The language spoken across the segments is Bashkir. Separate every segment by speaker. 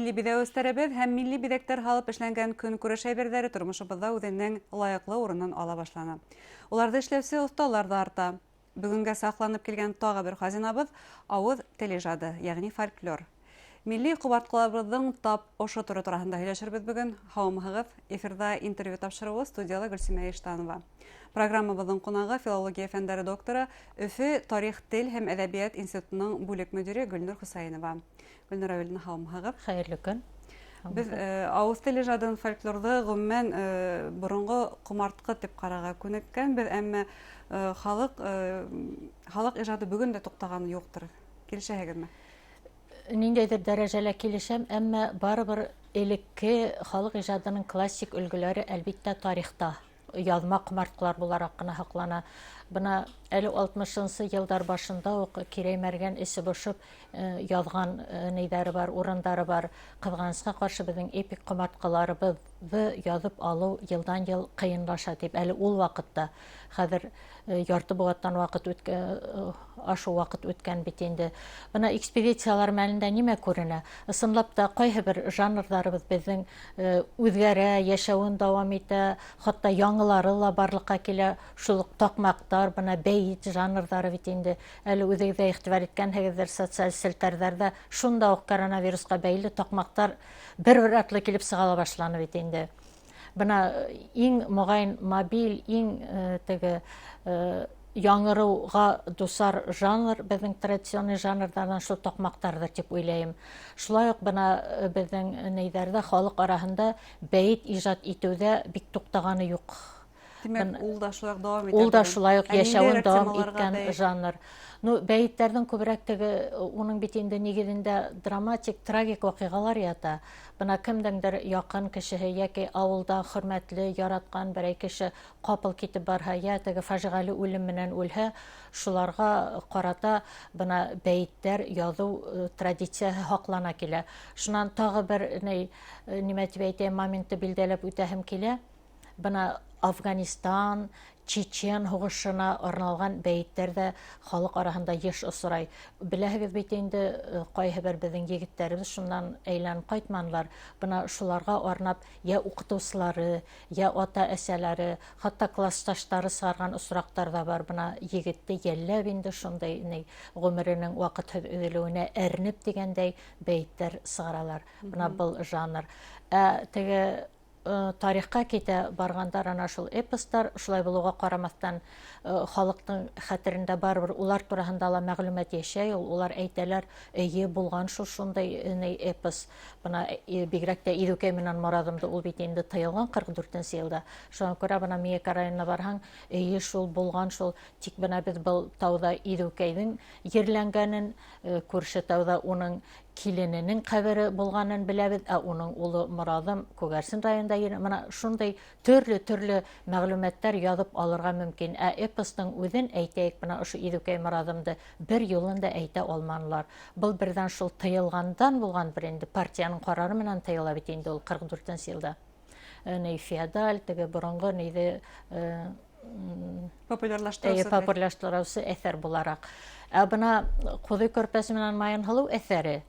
Speaker 1: Милли биҙәүестәребеҙ һәм милли биҙәктәр һалып эшләнгән көнкүреш әйберҙәре тормошобоҙҙа үҙенең лайыҡлы урынын ала башланы. Уларҙы эшләүсе оҫталар ҙа арта. Бөгөнгә саҡланып килгән тағы бер хазинабыҙ ауыҙ тел ижады, йәғни фольклор. Милли ҡомартҡыларыбыҙҙың тап ошо төрө тураһында һөйләшербеҙ бөгөн. Һаумыһығыҙ! Эфирҙа интервью тапшырыуы, студияла Гөлсимә Иштанова. Программабыҙҙың ҡунағы филология фәндәре докторы, Өфө тарих, тел һәм әҙәбиәт институтының бүлек мөдире Гөлнур Хөсәйенова. Гөлнур Әүелина, һаумыһығыҙ!
Speaker 2: Хәйерле көн.
Speaker 1: Беҙ ауыҙ тел ижадын, фольклорҙы ғөмүмән боронғо ҡомартҡы тип ҡарарға күнеккәнбеҙ, әммә халыҡ ижады бөгөн дә туҡтағаны юҡтыр. Килешәһегеҙме?
Speaker 2: Ниндәйҙер дәрәжәлә килешәм, әммә барыбер элекке халыҡ ижадының классик өлгөләре, әлбиттә, тарихта яҙма ҡомартҡылар булараҡ ҡына һаҡлана. Бына әле 60-нсы йылдар башында уҡ Кирәй Мәргән эсе бошоп яҙған нейҙәре бар, урындары бар. Ҡыҙғанысҡа ҡаршы, беҙҙең эпик ҡомартҡыларыбыҙҙы яҙып алыу йылдан-йыл ҡыйынлаша тип, әле ул ваҡытта, хәҙер ярты быуаттан ваҡыт үткән, ашыу ваҡыт үткән бит инде. Бына экспедициялар мәлендә нимә күренә? Ысынлап та, ҡайһы бер жанрҙарыбыҙ беҙҙең үҙгәрә, йәшәүен дауам итә, хатта яңылары ла барлыҡҡа килә. Шул уҡ таҡмаҡтар, бына бәйет жанрҙары бит инде. Әле үҙегеҙ ҙә иғтибар иткәнһегеҙҙер, социаль селтәрҙәрҙә шунда уҡ коронавирусҡа бәйле таҡмаҡтар бер-бер артлы килеп сыға ла башланы бит инде. Бына иң моғайын мобиль, иң теге яңырыуға дусар жанр беҙҙең традиционный жанрҙарҙан шул таҡмаҡтарҙыр тип уйлайым. Шулай уҡ бына беҙҙең нейҙәрҙә халыҡ араһында бәйет ижад итеүҙә бик туҡтағаны юҡ.
Speaker 1: Тимәк, ул да шулай уҡ дауам итә.
Speaker 2: Ул да шулай уҡ йәшәүен дауам иткән жанр. Ну, бәйеттәрҙең күберәк теге, уның бит инде нигеҙендә драматик, трагик ваҡиғалар ята. Бына кемдеңдер яҡын кешеһе йәки ауылда хөрмәтле, яратҡан берәй кеше ҡапыл китеп барһа, йә теге фажиғәле үлем менән үлһә, шуларға ҡарата бына бәйеттәр яҙыу традицияһы һаҡлана килә. Шунан тағы бер ни, нимә тип әйтәйем, моментты билдәләп үтәһем килә. Бына Афганистан, Чечен һуғышына арналған бәйеттәр ҙә халыҡ араһында йыш осрай. Беләһегеҙ бит инде, ҡайһы бер беҙҙең егеттәребеҙ шунан әйләнеп ҡайтманылар. Бына шуларға арнап йә уҡытыусылары, йә ата-әсәләре, хатта классташтары сығарған осраҡтар ҙа бар. Бына егетте йәлләп инде шундай ни ғүмеренең ваҡытһыҙ өҙөлөүенә әрнеп тигәндәй бәйеттәр сығаралар. Бына был жанр. Ә теге тарихҡа китә барғандар ана шул эпостар, шулай булыуға ҡарамаҫтан, халыҡтың хәтерендә барыбер улар тураһында ла мәғлүмәт йәшәй ул, улар әйтәләр, эйе, булған шул шундай ни эпос. Бына бигерәк тә Иҙүкәй менән Морадымды, ул бит инде тыйылған 44 йылда. Шуңа күрә бына Миәкә районына барһаң, эйе шул, булған шул, тик бына беҙ был тауҙа Иҙүкәйҙең ерләнгәнен, күрше тауҙа уның килененең ҡәбере булғанын беләбеҙ, ә уның улы Мораҙым Күгәрсен районында йөрө. Бына шундай төрлө-төрлө мәғлүмәттәр яҙып алырға мөмкин. Ә эпостың үҙен әйтәйек, бына ошо Иҙүкәй Морадымды бер юлын да әйтә алманылар. Был берҙән шул тыйылғандан булған бер инде, партияның ҡарары менән тыйыла бит инде ул 44 йылда. Ни феодаль, теге боронғо ниҙе
Speaker 1: популярлаштырыусы,
Speaker 2: популярлаштырыусы әҫәр булараҡ. Ә бына Ҡуҙы Көрпәсе менән Маян һылыу әҫәре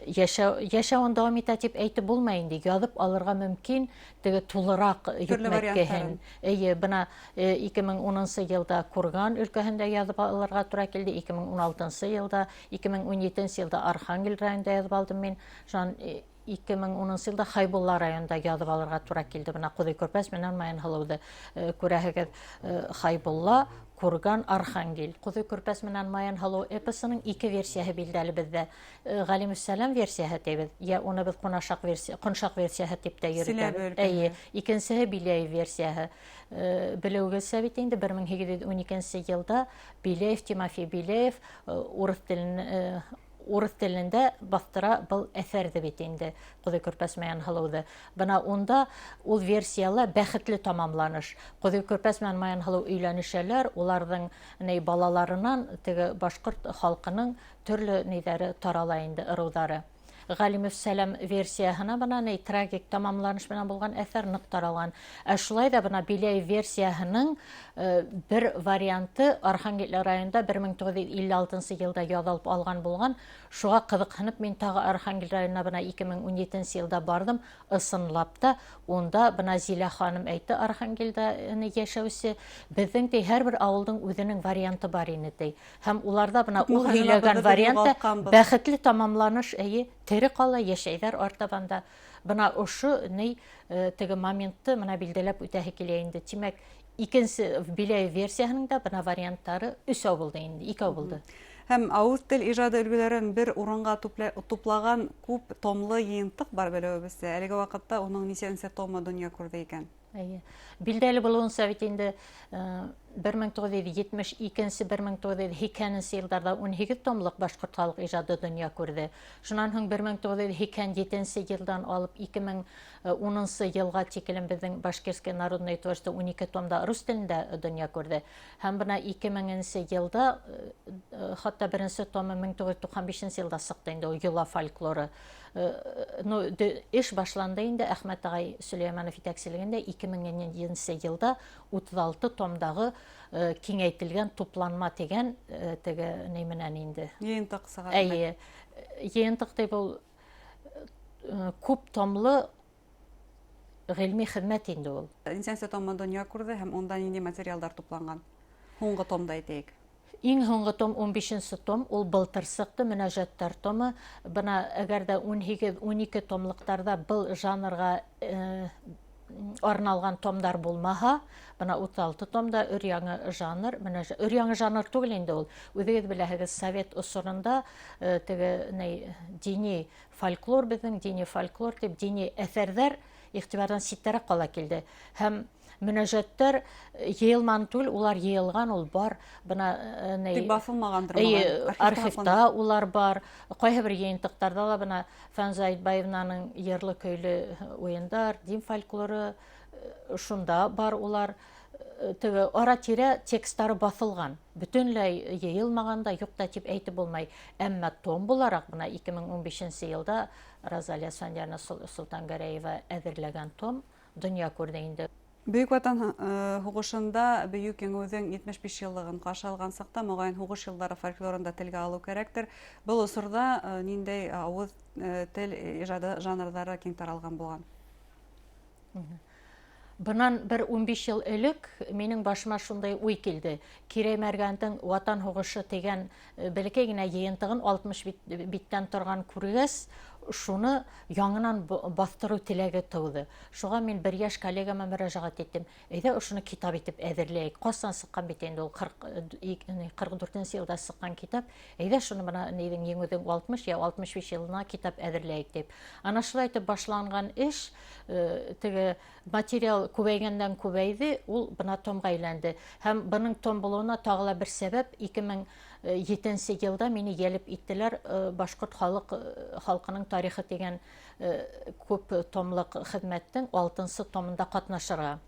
Speaker 2: йәшәүен дауам итә тип әйтеп булмай инде, яҙып алырға мөмкин теге тулыраҡ йөкмәткеһен. Эйе, бына 2010 йылда Курган өлкәһендә яҙып алырға тура килде, 2016 йылда, 2017 йылда Архангел районында яҙып алдым мин. Шунан 2010 йылда Хайбулла районында яҙып алырға тура килде. Бына Ҡуҙый Көрпәс менән Маян һылыуҙы күрәһегеҙ. Хайбулла, Курган, Архангел. Ҡуҙый Көрпәс менән Маян һылыу эпосының ике версияһы билдәле беҙҙә. Ғәлимөссәләм версияһы тибеҙ, йә уны беҙ Ҡунашаҡ версия, Ҡоншаҡ версияһы тип тә йөрөтәбеҙ. Эйе, икенсеһе Беляев версияһы. Белеүегеҙсә бит инде 1812 йылда Беляев, Тимофей Беляев урыҫ телен урыҫ телендә баҫтыра был әҫәрҙе бит инде, Ҡуҙый Көрпәс менән Һылыуҙы. Бына унда ул версияла бәхетле тамамланыш. Ҡуҙый Көрпәс менән Маян Һылыу өйләнешәләр, уларҙың ни балаларынан теге башҡорт халҡының төрлө ниҙәре тарала инде, ырыуҙары. Ғалимов Сәләм версияһына бына ни трагик тамамланыш менән булған әҫәр ныҡ таралған. Ә шулай ҙа бына Беляев версияһының бер варианты Архангел районында 1956 йылда яҙылып алған булған. Шуға ҡыҙыҡһынып мин тағы Архангел районына бына 2017 йылда барҙым. Ысынлап та унда бына Зилә ханым әйтте, Архангелда йәшәүсе, беҙҙең ти һәр бер ауылдың үҙенең варианты бар ине ти. Һәм уларҙа бына ул һөйләгән вариантта бәхетле тамамланыш, әйе, тере ҡала, йәшәйҙәр артабан да. Бына ошо ни теге моментты бына билдәләп үтәһе килә инде. Тимәк, икенсе Беляев версияһының да бына варианттары өсәү булды инде, икәү булды.
Speaker 1: Һәм ауыҙ тел ижады өлгөләрен бер урынға туплаған күп томлы йыйынтыҡ бар белеүебеҙсә. Әлеге ваҡытта уның нисәнсе томы донъя күрҙе икән?
Speaker 2: Әйе. Билдәле булыуынса бит инде 1972-1980 йылдарҙа 18 томлыҡ башҡорт халыҡ ижады донъя күрҙе. Шунан һуң 1987 йылдан алып 2010 йылға тиклем беҙҙең Башкирское народное творчество 12 томда рус телендә донъя күрҙе. Һәм бына 2000 йылда, хатта беренсе томы 1995 йылда сыҡты инде ул йола фольклоры. Ну, эш башланды инде Әхмәт ағай Сөләймәнов етәкселегендә 2000 йылда 36 томдағы киңәйтелгән тупланма тигән теге ни менән инде.
Speaker 1: Йыйынтыҡ сыға.
Speaker 2: Әйе. Йыйынтыҡ тип ул күп томлы ғилми хеҙмәт инде ул.
Speaker 1: Нисәнсе томы донъя күрҙе һәм унда ниндәй материалдар тупланған? Һуңғы томда әйтәйек.
Speaker 2: Иң һуңғы том 15 том, ул былтыр сыҡты, мөнәжәттәр томы. Бына әгәр ҙә 18-12 томлыҡтарҙа был жанрға арналған томдар булмаһа, бына 36 томда өр-яңы жанр, өр-яңы жанр түгел инде ул. Үҙегеҙ беләһегеҙ, совет осоронда теге дини фольклор, беҙҙең дини фольклор тип дини әҫәрҙәр иғтибарҙан ситтәрәк ҡала килде. Һәм мөнәжәттәр йыйылманы түгел, улар йыйылған, ул бар. Бына
Speaker 1: тик баҫылмағандыр.
Speaker 2: Архивта улар бар. Ҡайһы бер йыйынтыҡтарҙа ла бына Фәнза Айтбаевнаның йырлы көйлө уйындар, дин фольклоры шунда бар улар. Теге ара-тирә тексттары баҫылған, бөтөнләй йыйылмаған да, юҡ та тип әйтеп булмай. Әммә том булараҡ бына 2015 йылда Розалия Сандиярна Солтангәрәева әҙерләгән том донъя күрҙе инде.
Speaker 1: Бөйөк Ватан һуғышында Бөйөк Еңеүҙең 75 йыллығын ҡаршы алған саҡта, моғайын, һуғыш йылдары фольклорын да телгә алыу кәрәктер. Был осорҙа ниндәй ауыҙ тел ижады жанрҙары киң таралған булған?
Speaker 2: Бынан бер 15 йыл элек минең башыма шундай уй килде. Кирәй Мәргәндең Ватан һуғышы тигән бәләкәй генә йыйынтығын 60 биттән торған күргәс, шуны яңынан баҫтырыу теләге тыуҙы. Шуға мин бер йәш коллегама мөрәжәғәт иттем. Әйҙә ошоно китап итеп әҙерләйек. Ҡасан сыҡҡан бит инде ул 44 йылда сыҡҡан китап. Әйҙә шуны бына нейҙең еңеүҙең 60 йә 65 йылына китап әҙерләйек тип. Ана шулай итеп башланған эш, теге материал күбәйгәндән күбәйҙе, ул бына томға әйләнде. Һәм бының том булыуына тағы ла бер сәбәп, 2007 йылда мине йәлеп иттеләр башҡорт халҡының тарихы тигән күп томлыҡ хеҙмәттең 6-нсы томында ҡатнашырға.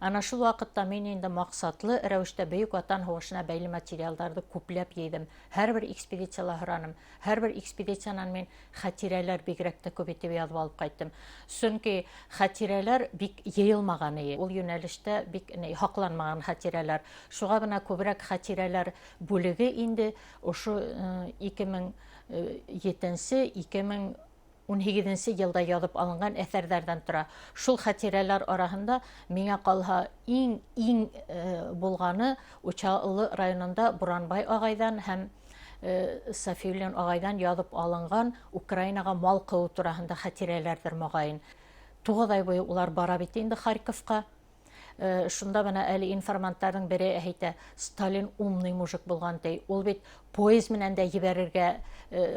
Speaker 2: Ана шул ваҡытта мин инде маҡсатлы рәүештә Бөйөк Ватан һуғышына бәйле материалдарҙы күпләп йыйҙым. Һәр бер экспедицияла һораным. Һәр бер экспедициянан мин хәтирәләр бигерәк тә күп итеп яҙып алып ҡайттым. Сөнки хәтирәләр бик йыйылмаған ине. Ул йүнәлештә бик һаҡланмаған хәтирәләр. Шуға бына күберәк хәтирәләр бүлеге инде ошо 2007, 2018 йылда яҙып алынған әҫәрҙәрҙән тора. Шул хәтирәләр араһында миңә ҡалһа иң булғаны Учалы районында Буранбай ағайҙан һәм Сафиуллин ағайҙан яҙып алынған Украинаға мал ҡыуыу тураһында хәтирәләрҙер моғайын. 9 ай буйы улар бара бит инде Харьковҡа. Шунда бына әле информанттарҙың бере әйтә, Сталин умный мужик булған ти. Ул бит поезд менән дә ебәрергә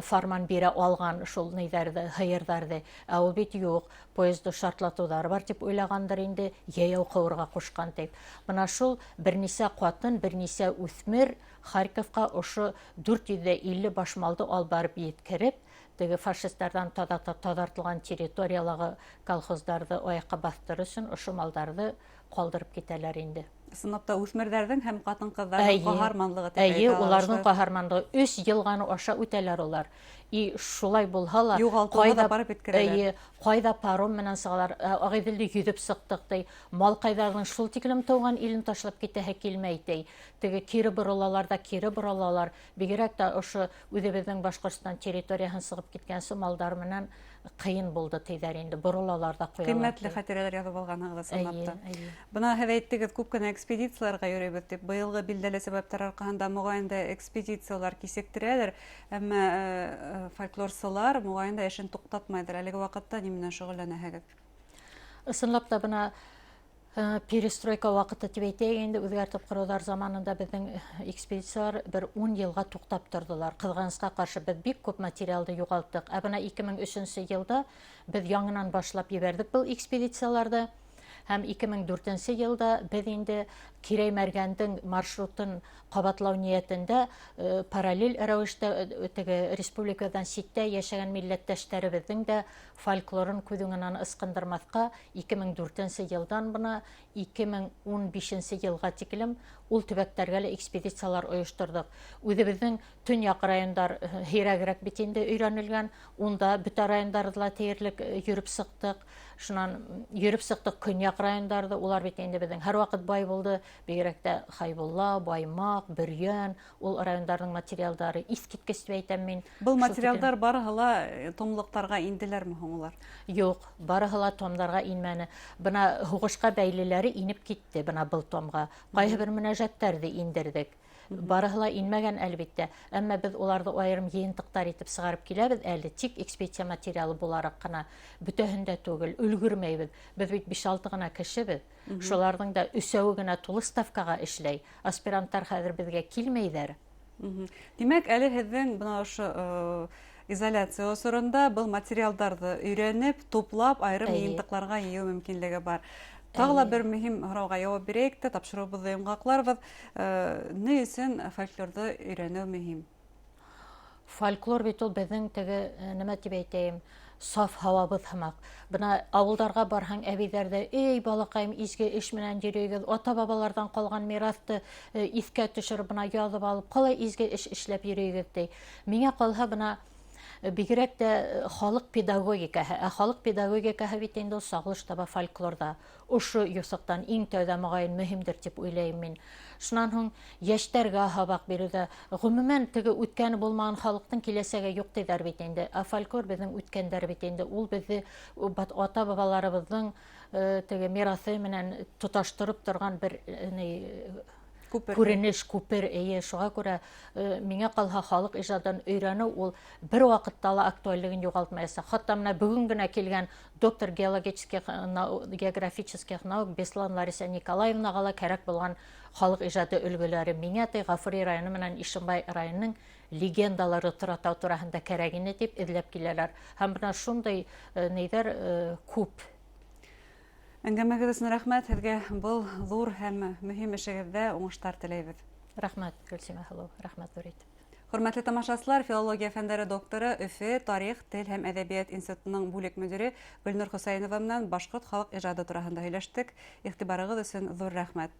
Speaker 2: фарман бирә алған шул нейҙәрҙе, һыйырҙарҙы. Ә ул бит юҡ, поезды шартлатыуҙары бар тип уйлағандыр инде, йәйәү ҡыуырға ҡушҡан тип. Бына шул бер нисә ҡатын, бер нисә үҫмер Харьковҡа ошо 450 баш малды алып барып еткереп, теге фашисттарҙан таҙартылған территориялағы колхоздарҙы аяҡҡа баҫтырыр өсөн ошо малдарҙы ҡалдырып китәләр инде.
Speaker 1: Ысынлап та, үҫмерҙәрҙең һәм ҡатын-ҡыҙҙарҙың ҡаһарманлығы тип
Speaker 2: Эйе, уларҙың ҡаһарманлығы. Өс йылғаны аша үтәләр улар. И шулай булһа ла,
Speaker 1: юғалтыуға ҙа барып еткерәләр.
Speaker 2: Эйе, ҡайҙа паром менән сығалар, Ағиҙелде йөҙөп сыҡтыҡ, ти. Малҡайҙарҙың шул тиклем тыуған илен ташлап китәһе килмәй, ти. Теге кире боролалар ҙа кире боролалар. Бигерәк тә ошо үҙебеҙҙең Башҡортостан территорияһын сығып киткәнсе малдар менән ҡыйын булды, тиҙәр инде, боролалар ҙа ҡуялар.
Speaker 1: Ҡиммәтле хәтирәләр яҙып алғанһығыҙ, ысынлап та. Бына һеҙ әйттегеҙ, күп кенә экспедицияларға йөрөйбөҙ тип. Быйылғы билдәле сәбәптәр арҡаһында моғайын да экспедициялар кисектерәлер, әммә фольклорсылар моғайын да эшен туҡтатмайҙыр. Әлеге ваҡытта ни менән шөғөлләнәһегеҙ?
Speaker 2: Ысынлап та, бына перестройка ваҡыты тип әйтәйек инде, үҙгәртеп ҡороуҙар заманында беҙҙең экспедициялар бер 10 йылға туҡтап торҙолар. Ҡыҙғанысҡа ҡаршы, беҙ бик күп материалды юғалттыҡ. Ә бына 2003 йылда беҙ яңынан башлап ебәрҙек был экспедицияларҙы. Һәм 2004 йылда беҙ инде Кирәй Мәргәндең маршрутын ҡабатлау ниәтендә параллель рәүештә теге республикадан ситтә йәшәгән милләттәштәребеҙҙең дә фольклорын күҙ уңынан ысҡындырмаҫҡа 2004 йылдан бына 2015 йылға тиклем ул төбәктәргә лә экспедициялар ойошторҙоҡ. Үҙебеҙҙең төньяҡ райондар һирәгерәк бит инде өйрәнелгән, унда бөтә райондарҙы ла тиерлек йөрөп сыҡтыҡ. Шунан йөрөп сыҡтыҡ көньяҡ райондарҙы, улар бит инде беҙҙең һәр ваҡыт бай булды, бигерәк тә Хайбулла, Баймаҡ, Бөрйән, ул райондарҙың материалдары иҫ киткес тип әйтәм мин.
Speaker 1: Был материалдар барыһы ла томлыҡтарға инделәрме һуң улар?
Speaker 2: Юҡ, барыһы ла томдарға инмәне. Бына һуғышҡа бәйлеләре инеп китте бына был томға. Ҡайһы бер мөнәжәттәрҙе индерҙек. Барыһы ла инмәгән әлбиттә, әммә беҙ уларҙы айырым йыйынтыҡтар итеп сығарып киләбеҙ әле, тик экспедиция материалы булараҡ ҡына, бөтәһен дә түгел, өлгөрмәйбеҙ. Беҙ бит биш-алты ғына кешебеҙ, шуларҙың да өсәүе генә тулы ставкаға эшләй. Аспиранттар хәҙер беҙгә килмәйҙәр.
Speaker 1: Тимәк, әле һеҙҙең бына ошо изоляция осоронда был материалдарҙы өйрәнеп, туплап, айырым йыйынтыҡларға йыйыу мөмкинлеге бар. Тағы ла бер мөһим һорауға яуап бирәйек тә, тапшырыуыбыҙҙы йомғаҡларбыҙ. Ни өсөн фольклорҙы өйрәнеү мөһим?
Speaker 2: Фольклор бит ул беҙҙең теге, нәмә тип әйтәйем, саф һауабыҙ һымаҡ. Бына ауылдарға барһаң, әбейҙәр ҙә, эй, балаҡайым, изге эш менән йөрөйгөҙ, ата-бабаларҙан ҡалған мираҫты иҫкә төшөрөп, бына яҙып алып, ҡалай изге эш эшләп йөрөйгөҙ, ти. Миңә ҡалһа, бына бигерәк тә халыҡ педагогикаһы. Ә халыҡ педагогикаһы бит инде ул сағылыш таба фольклорҙа. Ошо юҫыҡтан иң тәүҙә моғайын мөһимдер тип уйлайым мин. Шунан һуң йәштәргә һабаҡ биреүҙә, ғөмүмән, теге үткәне булмаған халыҡтың киләсәге юҡ тиҙәр бит инде. Ә фольклор беҙҙең үткәндәр бит инде. Ул беҙҙе ата-бабаларыбыҙҙың теге мираҫы менән тоташтырып торған бер ни,
Speaker 1: Күпер.
Speaker 2: Күренеш, күпер, эйе. Шуға күрә миңә ҡалһа, халыҡ ижадын өйрәнеү ул бер ваҡытта ла актуальлеген юғалтмаясаҡ. Хатта бына бөгөн генә килгән доктор географических наук Беслан Лариса Николаевнаға ла кәрәк булған халыҡ ижады өлгөләре миңә ти Ғафури районы менән Ишембай районының легендалары Торатау тураһында кәрәк ине тип эҙләп киләләр. Һәм бына шундай нейҙәр күп.
Speaker 1: Әңгәмәгеҙ өсөн рәхмәт һеҙгә, был ҙур һәм мөһим эшегеҙҙә уңыштар теләйбеҙ.
Speaker 2: Рәхмәт, Гөлсимә һылыу, рәхмәт ҙур итеп.
Speaker 1: Хөрмәтле тамашасылар, филология фәндәре докторы, Өфө тарих, тел һәм әҙәбиәт институтының бүлек мөдире Гөлнур Хөсәйенова менән башҡорт халыҡ ижады тураһында һөйләштек. Иғтибарығыҙ өсөн ҙур рәхмәт.